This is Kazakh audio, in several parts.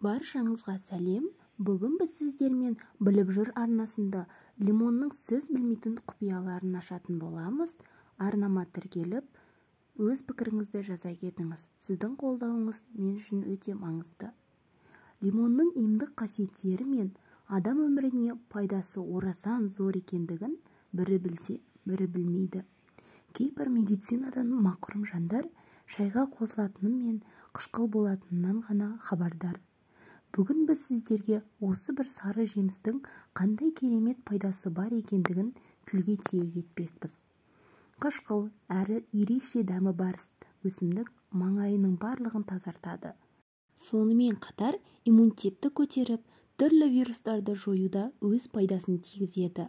Баршаңызға сәлем! Бүгін біз сіздермен Біліп жүр арнасында лимонның сіз білмейтін құпияларын ашатын боламыз. Арнама тіркеліп, өз пікіріңізді жаза кетіңіз. Сіздің қолдауыңыз мен үшін өте маңызды. Лимонның емдік қасиеттері мен адам өміріне пайдасы орасан зор екендігін бірі білсе, бірі білмейді. Кейбір медицинадан мақұрым жандар шайға қосылатыны мен қышқыл болатынынан ғана хабардар. Бүгін біз сіздерге осы бір сары жемістің қандай керемет пайдасы бар екендігін тілге тиек етпекпіз. Қышқыл әрі ерекше дәмі бар өсімдік маңайының барлығын тазартады. Сонымен қатар иммунитетті көтеріп, түрлі вирустарды жоюда өз пайдасын тигізеді.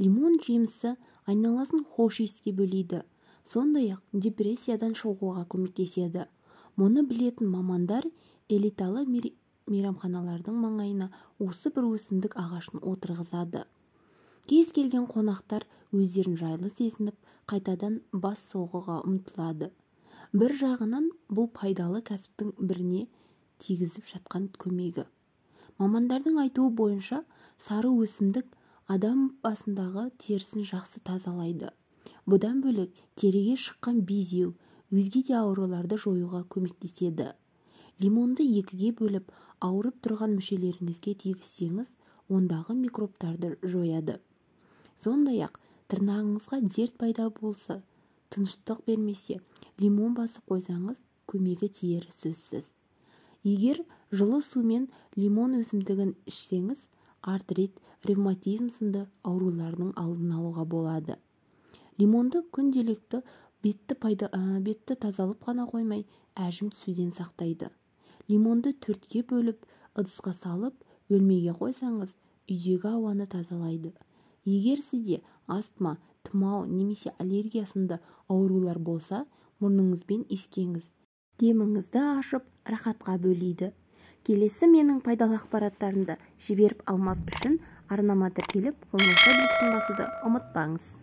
Лимон жемісі айналасын хош иіске бөлейді. Сондай-ақ депрессиядан шығуға көмектеседі. Мұны білетін мамандар элиталы мейрамханалардың маңайына осы бір өсімдік ағашын отырғызады. Кез келген қонақтар өздерін жайлы сезініп, қайтадан бас соғуға ұмтылады. Бір жағынан бұл пайдалы кәсіптің біріне тигізіп жатқан көмегі. Мамандардың айтуы бойынша сары өсімдік адам басындағы терісін жақсы тазалайды. Бұдан бөлек теріге шыққан безеу, өзге де ауруларды жоюға көмектеседі. Лимонды екіге бөліп, ауырып тұрған мүшелеріңізге тигізсеңіз, ондағы микробтарды жояды. Сондай-ақ, тырнағыңызға дерт пайда болса, тыныштық бермесе, лимон басып қойсаңыз, көмегі тиері сөзсіз. Егер жылы сумен лимон өсімдігін ішсеңіз, артрит, ревматизм сынды аурулардың алдын алуға болады. Лимонды күнделікті бетті тазалап қана қоймай, әжім түсуден сақтайды. Лимонды төртке бөліп, ыдысқа салып, бөлмеге қойсаңыз, үйдегі ауаны тазалайды. Егер сізде астма, тұмау немесе аллергия сынды аурулар болса, мұрныңызбен иіскеңіз. Деміңізді ашып, рахатқа бөлейді. Келесі менің пайдалы ақпараттарымды жіберіп алмас үшін арнама тіркеліп, қоңырауша белгісін басуды ұмытпаңыз.